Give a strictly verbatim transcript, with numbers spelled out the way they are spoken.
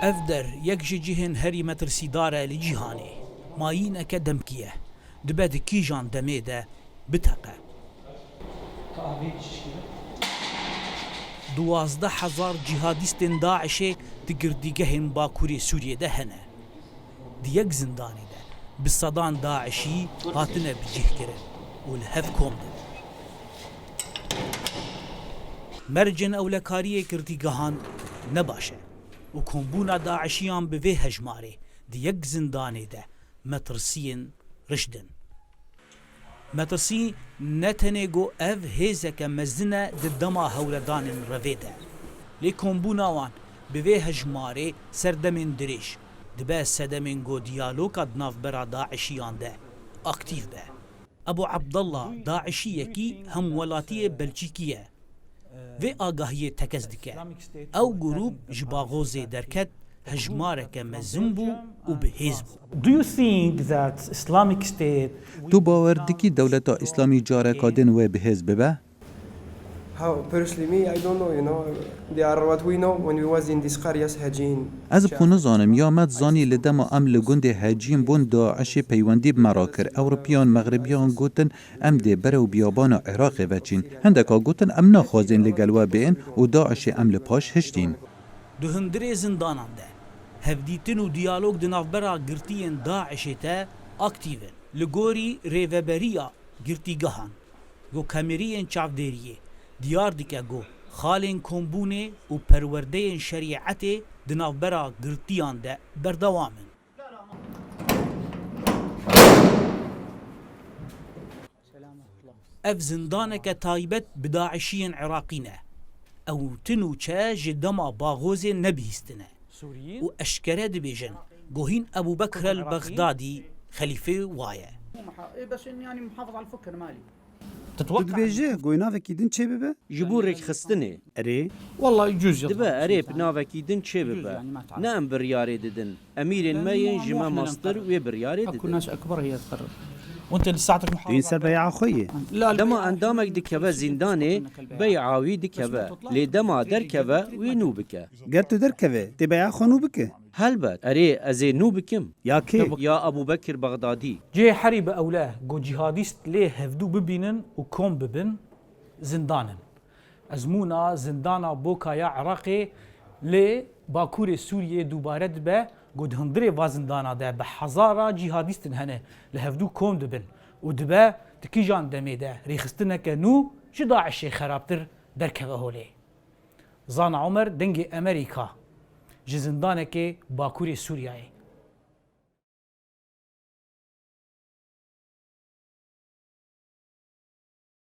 Ev der yek ji cihên herî metirsîdar e li cîhanê. Mayîneke demkî ye. Dibe di kîjan demê de biteqe. Duwazdeh hezar cîhadîstên DAIŞ'ê di girtîgehên Bakurê Sûriyê de hene. Di yek zindanê de bi sedan DAIŞ'î hatine bicihkirin û li hev kom dibin. Mercên ewlekariyê girtîgehan ne baş e û kombûna DAIŞ'iyan bi vê hejmarê di yek zindanê de metirsiyên rijd in. Metirsî ne tenê ku ev hêzeke mezin e di dema hewldanên revê de, lê kombûna wan bi vê hejmarê ser demên dirêj dibe sedemên ku diyaloga di navbera DAIŞ'iyan de aktîf be. Ebu Abdallah, DAIŞ'î yekî hemwelatiyê Belçîkî ye. Vê agahiyê tekez dike. Ew grûp ji Baxozê derket, hejmareke mezin bû û bi hêz bû. Do you think that Islamic State Tu bawer dikî dewleta Îslamî careka din wê bi hêz bibe? How, personally, me, I don't know, you know. They are what we know when we was in this qaryas Hecîn. Ez bi xwe nizanim, ya me dizanî li dema em li gundê Hecîn bûn, DAIŞ'ê peywendî bi me re kir. Ewropiyan, Mexribiyan gotin, em dê berew biyabana Iraqê veçîn. Hindeka gotin, em naxwazin li gel we bên û DAIŞ'ê em li paş hiştîn. Di hundirê zindanan de hevdîtin û diyalog di navbera girtiyên DAIŞ'ê de aktîv in. Li gorî rêveberiya girtîgehan, ku kameriyên çavdêriyê diyar dike ku xalên kombûnê û perwerdeyên şerîetê di navbera girtiyan de berdewam in. Ev zindaneke taybet bi DAIŞ'iyên Iraqî ne. Ew ti nûçe ji dema Baxozê nebihîstine û eşkere dibêjin ku hîn Ebû Bekr el Bexdadî xelîfê wa ye. إيه، بس إني أنا محافظ على الفكر مالي. Tu dibêjî goynavekî din çêbibe? Ji bo rêkxistinê. Erê. والله يجوز يطلع. Dibe, erê, bi navekî din çêbibe. Ne em biryarê didin. Emîrên me yên ji me mestir wê biryarê didin. Tu yîn ser beya xwe yî. Dema endamek dikeve zîndanê, beya wî dikeve. Lê dema derkeve, wê nû bike. Ger tu derkeve, tê beya xwe nû bike. Helbet, erê, ez ê nû bikim. Ya kê? Ya Ebû Bekir Bexdadî. Cihê herî bi ewle ku cîhadîst lê hevdû bibînin û kom bibin, zindan in. Ezmûna zindana Boka ya Iraqê li Bakurê Sûriyê dubare dibe ku di hundirê va zindana de bi hezara cîhadîstin hene li hevdû kom dibin û dibe di kîjan demê de rêxistineke nû ji DAIŞ'ê xerabtir derkeve holê. Zana Omer, Dengê Emerîka, ji zindanekê Bakurê Sûriyeyê.